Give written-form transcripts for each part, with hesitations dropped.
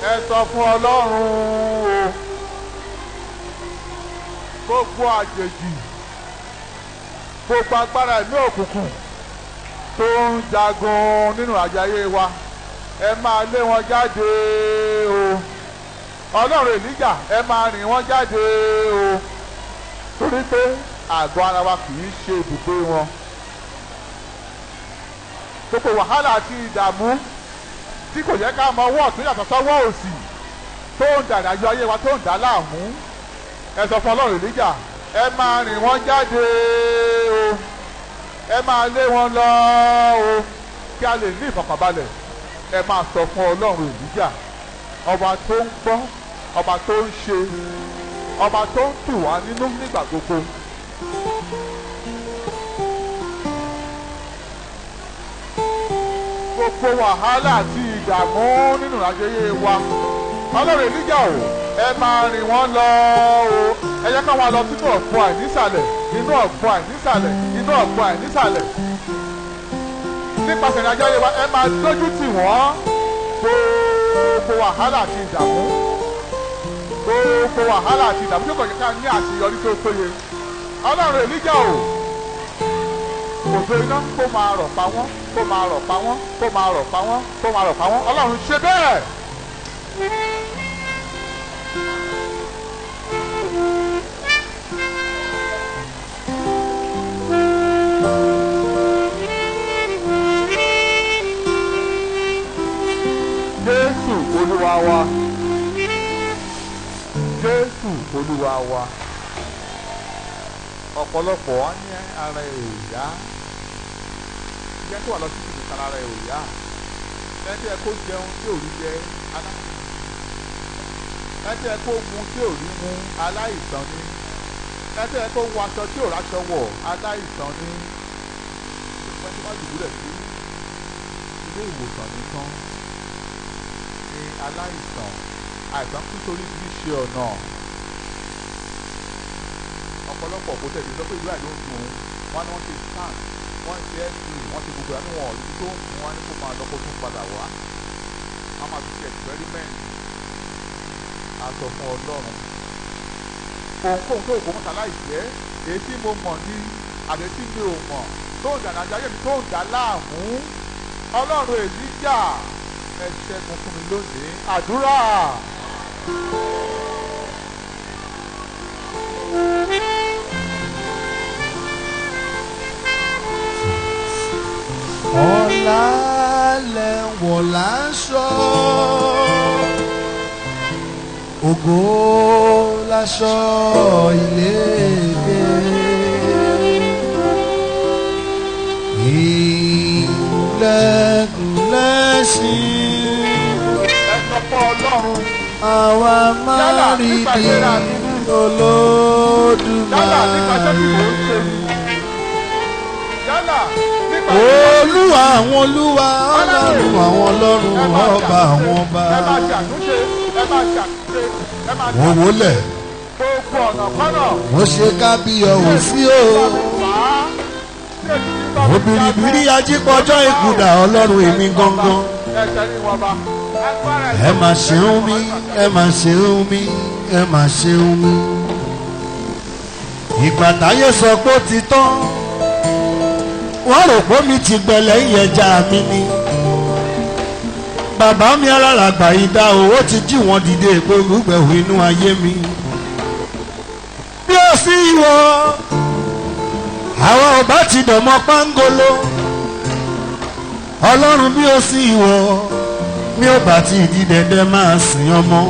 Ẹ sọ fún Ọlọ́run o. Gbogbo àjèjì, gbogbo agbára ẹ̀mí òkùnkùn tó ń jagun nínú àjàyè wa, ẹ máa lé wọn jáde o. Ọlọ́run Èlíjà, ẹ máa rìn wọ́n jáde o, torí pé àgọ́ ara wa kì í ṣe ibùgbé wọn. Gbogbo wàhálà àti ìdààmú tí kò yẹ ká mọ ọwọ́ ọ̀tún yàtọ̀ sọ́wọ́ òsì tó ń dàdájọ́ ayé wa, tó ń dà láàmú, ẹ sọ fún Ọlọ́run Èlíjà, ẹ máa rìn wọ́n jáde o, ẹ máa lé wọn lọ o, kí a lè ní ìfọ̀kànbalẹ̀. Ẹ máa sọ fún Ọlọ́run Èlíjà, ọba tó ń gbọ́, ọba tó ń ṣe, ọba tó ń tù wá nínú nígbà gbogbo. Gbogbo wàhálà àti ìdààmú nínú àjẹyé wa, Ọlọ́run Èlíjà o, ẹ máa rìn wọ́n lọ o. Ẹ jẹ́ ká wọn lọ sínú ọ̀gbun àìnísàlẹ̀, inú ọ̀gbun àìnísàlẹ̀, inú ọ̀gbun àìnísàlẹ̀. Nípasẹ̀ ìrìnàjò ayé wa, ẹ máa dójú tì wọ́n. Gbogbo wàhálà àti ìdààmú, gbogbo wàhálà àti ìdààmú tó kọjá ká ní àṣeyọrí tó péye, Ọlọ́run Èlíjà o, òjò iná kó máa rọ̀ pa wọ́n, kó máa rọ̀ pa wọ́n, kó máa rọ̀ pa wọ́n, kó máa rọ̀ pa wọ́n. Ọlọ́run, ṣe bẹ́ẹ̀. Jésù Olúwa wa. Jésù Olúwa wa. Ọ̀pọ̀lọpọ̀ á ní ara ẹ̀ ò yá. Ìyẹn tó wà lọ sí ìdìkan, ara ẹ̀ ò yá. Ẹni tí ẹ kó jẹun tí ò rí jẹ, aláìsàn. Ẹni tí ẹ kó mu tí ò rí mu, aláìsàn ni. Ẹni tí ẹ kó wọ aṣọ tí ò ráṣọ wọ̀, aláìsàn ni. Ẹni tó bá dùbúlẹ̀ sí ilé ìwòsàn nìkan ni aláìsàn. Àìsàn kú sórí oríṣiríṣi ọ̀nà. Ọ̀pọ̀lọpọ̀ kò tẹ̀lé sọ pé ìlú àìló ń dùn wọn ni. Wọ́n ṣe scan, wọ́n ṣe x-ray, wọ́n ṣe gbogbo ẹ̀, ní wọn ọ̀rọ̀ tó ń fún wọn ní kó máa lọ, kó tún padà wá. Wọ́n máa fi ṣe experiment. A sọ fún Ọlọ́run, ohunkóhun tó kò mọ́ta láì jẹ́, èyí tí mo mọ̀ ní àbí tí mi ò mọ̀, tó ń dànà ayé mi, tó ń dà láàmú, Ọlọ́run Èlíjà, ẹ ṣẹ́gun fún mi lónìí. Àdúrà. Ọ̀la lẹ̀wọ̀ láṣọ, ògo láṣọ ìlékè. Ilẹ̀kùn lẹ́sìn. Ẹ sọ fún Ọlọ́run. Àwa máa Yálà rí nípa bí ìlera mi ní, yálà nípa iṣẹ́ tí mò ń ṣe Olódùmarè. ní, yálà nípa Olúwa àwọn olúwa, ọlọ́run àwọn ọlọ́run, ẹ máa ṣe ọba àwọn ọba. Ẹ máa ṣe àtúnṣe, ẹ máa ṣe àtúnṣe, ẹ máa ṣe Wọ́n wólẹ̀, gbogbo ọ̀nà kọ́nà. wọ́n ṣe kábíyọ̀wò sí o. Obìrìbìrì ajípọ̀jọ́ ìkúdà, ọlọ́run èmi gangan. Ẹ mà ṣeun mi, ẹ mà ṣeun mi, ẹ mà ṣeun mi. Ìgbà táyé sọ pé ó ti tán, wọ́n rò pé mi ti gbẹ lẹ́yìn ẹja mi ni. Bàbá mi aláràgbà yìí dá owó ti jí wọn dìde pé olùgbẹ̀wò inú ayé mi. Bí ó sì wọ àwọn ọba ti dọ̀mọ́ pángolo. Ọlọ́run, bí ó sì wọ mi ò bá ti di dẹ̀dẹ̀ máa sìn ọmọ.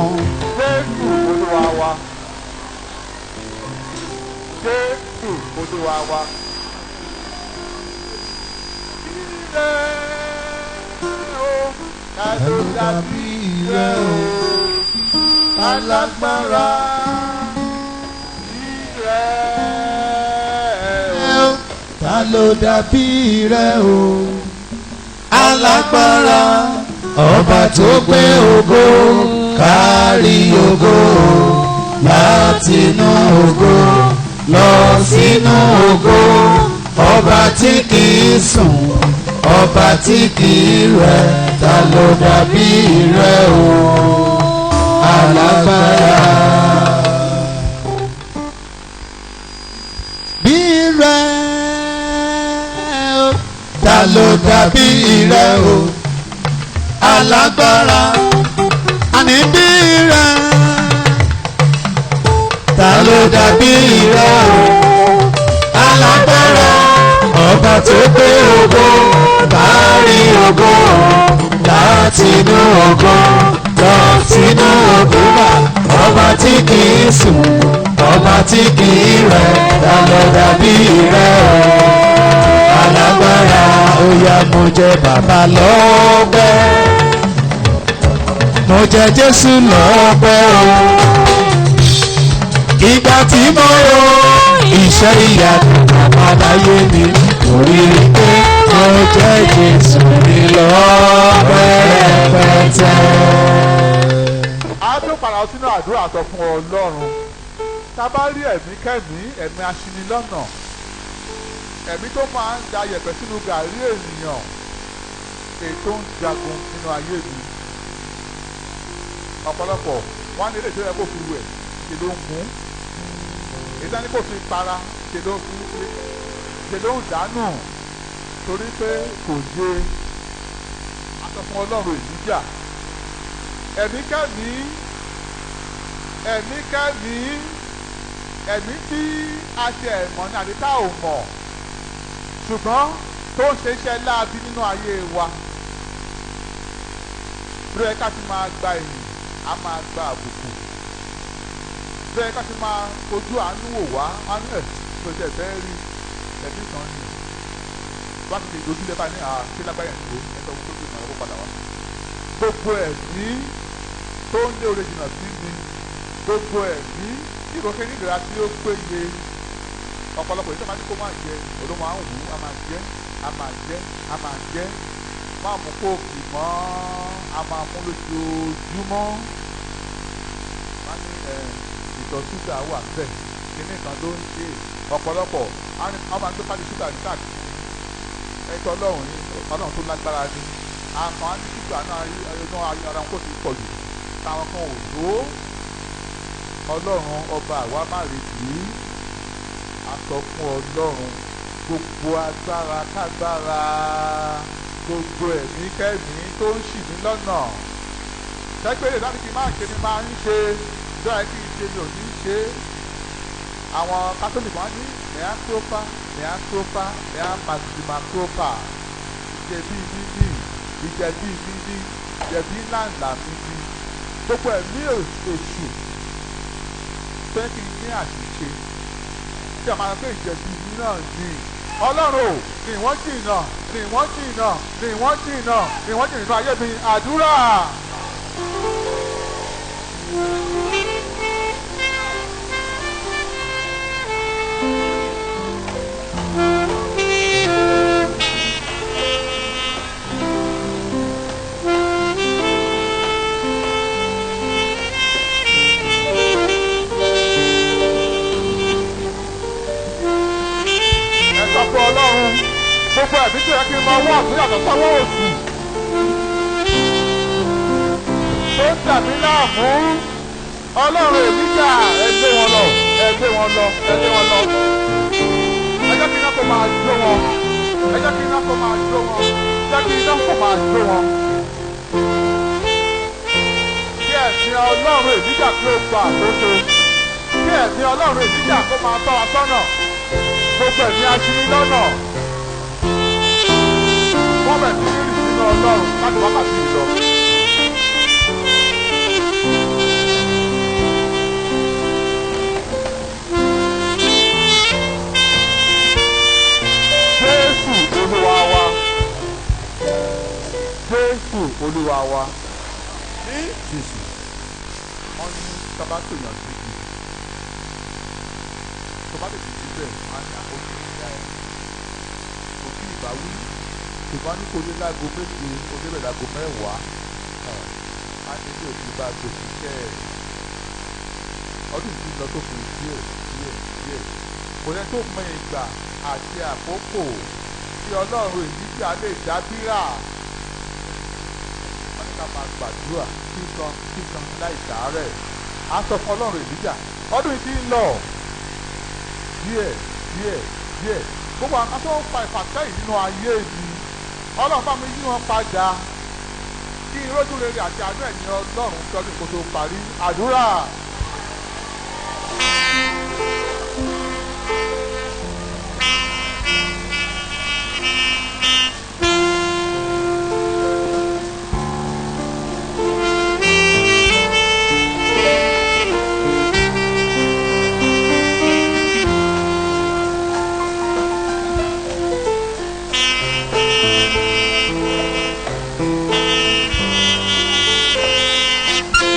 Jésù Olúwa wa. Jésù Olúwa wa. Ire o, ká ló dàbí rẹ o, alágbára. Ire o. Ta ló dàbí rẹ o, alágbára, ọba tó gbé ògo kárí ògo, látinú ògo lọ sínú ògo, ọba tí kì í sùn, ọba tí kì í rẹ̀, ta ló dàbí rẹ o? Alágbára. Bí rẹ̀ o, ta ló dàbí rẹ̀ o, alágbára. Àní bí rẹ̀, ta ló dàbí rẹ̀ o, alágbára. Ọba tó gbé ògo kárí ògo látinú ògo lọ sínú ògo bá, ọba tí kì í sùn, ọba tí kì í rẹ̀, ta ló dàbí rẹ̀ o, alágbára. Ó yá, mo jẹ bàbá lọ́pẹ́, mo jẹ Jésù lọ́pẹ́ o. Ìgbà tí mo rò iṣẹ́ ìyanu bàbá láyé mi, mo rí i pé mo jẹ́ Jésù mi lọ́pẹ́ rẹpẹtẹ. A tún padà sínú àdúrà, sọ fún Ọlọ́run, tá a bá rí ẹ̀mí kẹ́mí, ẹ̀mí aṣinilọ́nà, ẹ̀mí tó máa ń da yẹ̀pẹ̀ sínú gàrí ènìyàn, èyí tó ń jagun nínú ayé mi. Ọ̀pọ̀lọpọ̀ wọn á ní ilé tó yẹ kó fi wẹ̀ ṣe ló ń mú, èyí tó ní kó fi para ṣe ló fi ṣe ló ń dànù, torí pé kò yé. A sọ fún Ọlọ́run ìníjà, ẹ̀mí kẹ́mí, ẹ̀mí kẹ́mí, ẹ̀mí tí a ti ẹ̀ mọ̀ ní àti tá ò mọ̀, ṣùgbọ́n tó ń ṣe iṣẹ́ láabi nínú ayé wa. Bí ó yẹ ká ti máa gba ìyìn, a máa gba àbùkù. Bí ó yẹ ká ti máa fojú àánú wò wá, àánú ẹ̀ tó tẹ̀ fẹ́ rí ẹ̀mí kan nì wá ti lè dojúlé báyìí ní àti lágbáyà ìgbó ẹ̀sọ́ fún pé ìmọ̀ ẹ̀kọ́ padà wá. Gbogbo ẹ̀mí tó ń lé oore jìnnà sí mi, gbogbo ẹ̀mí tí kò kí ní ìlera tí ó péye. Ọ̀pọ̀lọpọ̀ ìjọba ní kó máa jẹ olóhùn à ń wù ú, a máa jẹ, a máa jẹ, a máa jẹ, máa mú kóòkì mọ́, a máa mú lójoojúmọ́. Wọ́n ní ẹ̀ ìtọ̀ ṣúgà wà níbẹ̀, kíní kan ló ń ṣe ọ̀pọ̀lọpọ̀, wọ́n máa ń gbé pálí ṣúgà ní káàkiri. Ẹ̀tọ́ Ọlọ́run ni, Ọlọ́run tó lágbára ni. Àwọn á ní ṣúgà náà inú ara wọn kò ti pọ̀ jù, táwọn kan ò tó. Ọlọ́run ọba àwa má rí bí. A sọ fún Ọlọ́run, gbogbo agbára kágbára, gbogbo ẹ̀mí kẹ́mí tó ń ṣì mí lọ́nà, sẹ́gbẹ́rẹ́ láti kí n máa ṣe ni máa ń ṣe dọ́ra kí n ṣe mi ò ní ṣe. Àwọn Kátólìkì wọn ní mea culpa, mea culpa, mea maxima culpa. Ìjẹ̀bi mi ní, ìjẹ̀bi mi ní, ìjẹ̀bi ńláńlá mi ní. Gbogbo ẹ̀mí èṣù fẹ́ kí n ní àṣìṣe tí a máa pé ìjẹ̀bi mi náà ní. Ọlọ́run ò rìn wọ́n jìnnà, rìn wọ́n jìnnà, rìn wọ́n jìnnà, rìn wọ́n jìnnà nínú ayé mi. Àdúrà. Ẹ sọ fún Ọlọ́run, gbogbo ẹ̀mí tó yẹ kí n máa wọ́ ọ̀tún yàtọ̀ sọ́wọ́ òsì tó ń dà mí láàmú, Ọlọ́run èmi jà, ẹ gbé wọn lọ, ẹ gbé wọn lọ, ẹ gbé wọn lọ. Ẹ jẹ́ kí iná kó máa jó wọn, ẹ jẹ́ kí iná kó máa jó wọn, jẹ́ kí iná kó máa jó wọn. Kí ẹ̀mí Ọlọ́run èmi jà kí ó gba àkóso, kí ẹ̀mí Ọlọ́run èmi jà kó máa tọ́ wa sọ́nà. Gbogbo ẹ̀mí aṣini lọ́nà, wọ́n bẹ̀ sí rírì sínú Ọlọ́run láti wákàtí yìí lọ. Jésù Olúwa wa, Jésù Olúwa wa. Ní Jésù, wọ́n ní sábà pèèyàn síbi tó bá tètè síbẹ̀, wọ́n á ní àkókò ìyá ẹ̀ kò sí ìbáwí, ṣùgbọ́n ní kò dé láago 7, ó débẹ̀ láago 10, á ní ilé òbí bá gbòòsì kẹ́ ẹ̀. Ọdún yìí lọ tó fún díẹ̀ díẹ̀ díẹ̀, kò yẹ tó mọ ìgbà àti àkókò tí Ọlọ́run èyí tí a lè dá bírà. Wọ́n ní ká máa gbàdúrà kíkan kíkan láì sàárẹ̀. A sọ fún Ọlọ́run Èlíjà, ọdún yìí ti ń lọ díẹ̀ díẹ̀ díẹ̀. Gbogbo àwọn tó ń fa ìfàsẹ́yìn nínú ayé mi, Ọlọ́run bá mi yí wọn padà kí ìrójú rere àti àánú ẹ̀yìn Ọlọ́run kí ọdún kó tó parí. Àdúrà.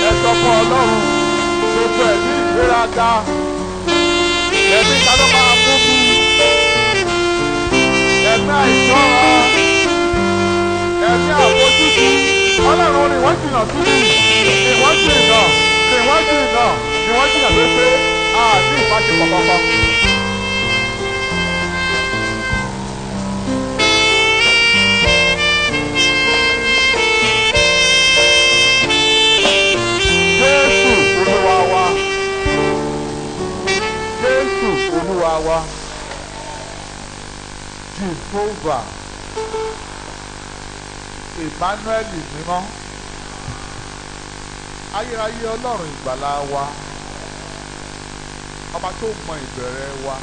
Ẹ sọ fún Ọlọ́run, gbogbo ẹ̀mí ìgbéraga, ẹ̀mí ta ló máa mú mi, ẹ̀mí àìsọ́ra, ẹ̀mí àfojúdi. Ọlọ́run ni wọ́n jìnnà sí mi, ni wọ́n jìnnà, ni wọ́n jìnnà, ni wọ́n jìnnà tó pé a ní ìbáṣepọ̀ kankan. Jésù Olúwa wa. Jésù Olúwa wa. Jehovah Emmanuel mímọ́. Ayérayé Ọlọ́run ìgbàlà wa. Ọba tó mọ ìbẹ̀rẹ̀ wa.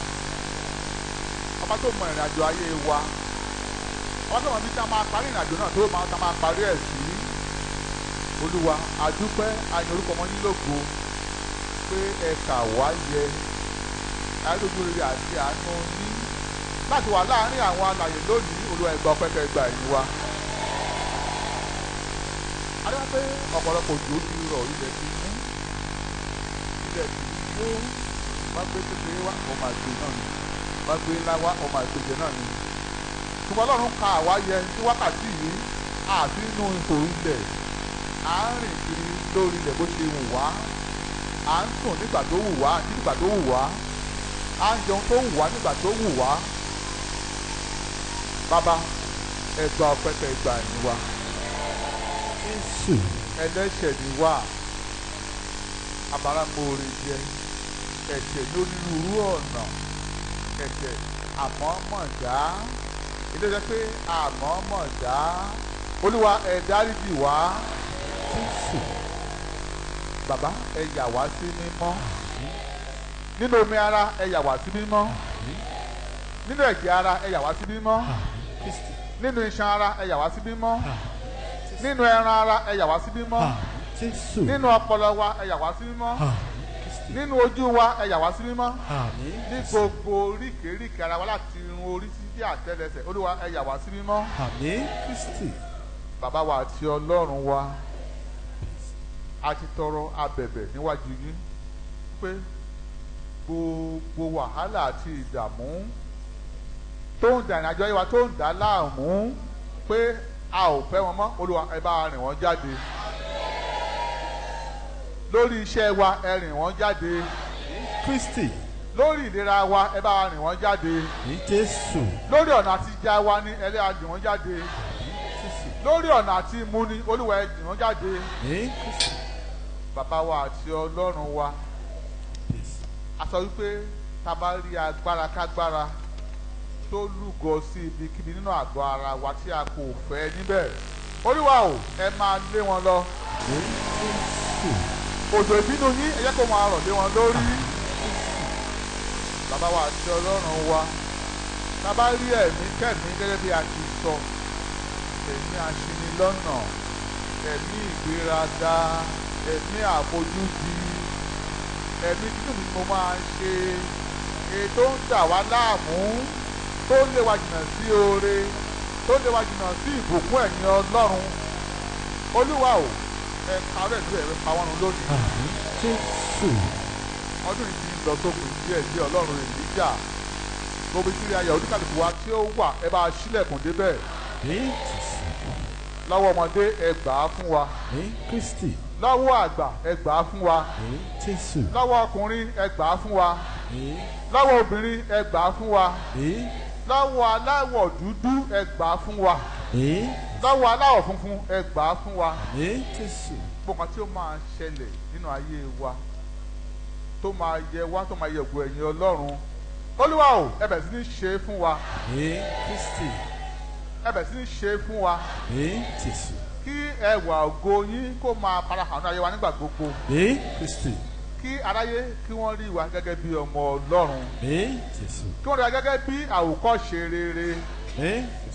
Ọba tó mọ ìrìnàjò ayé wa. Ọba tó mọ bí tá a máa parí ìrìnàjò náà tó máa tá a máa parí ẹ̀ sí. Olúwa, adúpẹ́, àyìn orúkọ ọmọ yín lógo pé ẹ kà wá yẹ ayélujára rere àti àánú yín láti wà láàárín àwọn alàyè lónìí. Olúwa, ẹ gba ọpẹ́ kẹ́ gba ẹ̀yìn wa. Adúpẹ́ pé ọ̀pọ̀lọpọ̀ òjò ti rọ̀, ilẹ̀ ti mú, ilẹ̀ ti mú. Wọ́n gbé kékeré wá, ọmọ àgbè náà ni. Wọ́n gbé ńlá wá, ọmọ àgbèjẹ náà ni. Ṣùgbọ́n Ọlọ́run ka àwa yẹ ní wákàtí yìí àti nínú ihò ilẹ̀. À ń rìn kiri lórí ilẹ̀ bó ṣe wù wá, à ń sùn nígbà tó wù wá, nígbà tó wù wá, à ń jẹun tó wù wá nígbà tó wù wá. Bàbá, ẹ gba ọpẹ́ kẹ́ gba ẹ̀yìn wa. Jésù. Ẹlẹ́ṣẹ̀ ni wá, abáramóore jẹ ẹ̀ṣẹ̀ lónírúurú ọ̀nà, ẹ̀ṣẹ̀ àmọ́mọ̀dá, ilé jẹ́ pé àmọ́mọ̀dá. Olúwa, ẹ dáríjì wá. Jésù. Bàbá, ẹ yà wá sí mímọ́ nínú omi ara, ẹ yà wá sí mímọ́ nínú ẹ̀jẹ̀ ara, ẹ yà wá sí mímọ́ Kristi. nínú iṣan ara, ẹ yà wá sí mímọ́ nínú ẹran ara, ẹ yà wá sí mímọ́ Jésù. nínú ọpọlọ wa, ẹ yà wá sí mímọ́ Kristi. nínú ojú wa, ẹ yà wá sí mímọ́ Àmín. ní gbogbo oríkèéríkèé ara wa láti irun orí sí dé àtẹ́lẹsẹ̀. Olúwa, ẹ yà wá sí mímọ́. Àmín. Kristi. Bàbá wa àti Ọlọ́run wa, a ti tọrọ abẹ̀bẹ̀ níwájú yín pé gbogbo wàhálà àti ìdààmú tó ń da ìrìnàjò ayé wa, tó ń dà á láàmú, pé a ò fẹ́ wọn mọ́. Olúwa, ẹ bá rìn wọ́n jáde lórí iṣẹ́ wa, ẹ rìn wọ́n jáde Kristi. lórí ìlera wa, ẹ bá rìn wọ́n jáde Ní Jésù. lórí ọ̀nà àtijẹ wa ní ẹlẹ́yà rìn wọ́n jáde Jésù. lórí ọ̀nà àti mu ní. Olúwa, ẹ rìn wọ́n jáde. Ní Kristi. Bàbá wa àti Ọlọ́run wa, a sọ wípé tá a bá rí agbára kágbára tó lúgọ sí ibikíbi nínú àgọ́ ara wa tí a kò fẹ́ níbẹ̀, Olúwa o, ẹ máa lé wọn lọ. Ní Jésù. Òjò ìbínú yín, ẹ jẹ́ kó máa rọ̀ lé wọn lórí. Bàbá wa àti Ọlọ́run wa, tá a bá rí ẹ̀mí kẹ́mí gẹ́gẹ́ bí a ti sọ, ẹ̀mí aṣinilọ́nà, ẹ̀mí ìgbéraga, ẹ̀mí àfojúdi, ẹ̀mí títún mi mo máa ń ṣe, ètò ń dà wá láàmú, tó ń lé wa jìnnà sí oore, tó ń lé wa jìnnà sí ìbùkún ẹ̀yìn Ọlọ́run, Olúwa o, ẹ kárẹ̀ ní ẹ̀rọ pa wọ́n run lónìí. Àmín. Jésù. Ọdún yìí ti ń lọ sópin díẹ̀ díẹ̀. Ọlọ́run Èlíjà, gbogbo ìtìrí ayọ̀ oníkàlùkù wa tí ó wà, ẹ bá a ṣílẹ̀kùn débẹ̀. Ní Jésù. Lọ́wọ́ ọmọdé, ẹ gbà á fún wa. Ní Kristi. Lọ́wọ́ àgbà, ẹ gbà á fún wa. Ní Jésù. Lọ́wọ́ ọkùnrin, ẹ gbà á fún wa. Ní Lọ́wọ́ obìnrin, ẹ gbà á fún wa. Ní Lọ́wọ́ aláwọ̀ dúdú, ẹ gbà á fún wa. Àmín. Lọ́wọ́ aláwọ̀ funfun, ẹ gbà á fún wa. Àmín Jésù. Gbogbo nǹkan tí ó máa ṣẹlẹ̀ nínú ayé wa tó máa yẹ wá, tó máa yẹ ògo ẹ̀yìn Ọlọ́run, Olúwa o, ẹ bẹ̀rẹ̀ sí ní ṣe é fún wa. Àmín Kristi. Ẹ bẹ̀rẹ̀ sí ní ṣe é fún wa. Àmín Jésù. Kí ẹwà ògo yín kó máa farahàn nínú ayé wa nígbà gbogbo. Àmín Kristi. Kí aráyé kí wọ́n rí wa gẹ́gẹ́ bí ọmọ Ọlọ́run. Àmín Jésù. Kí wọ́n rí wa gẹ́gẹ́ bí àwòkọ́ṣe rere. Àmín.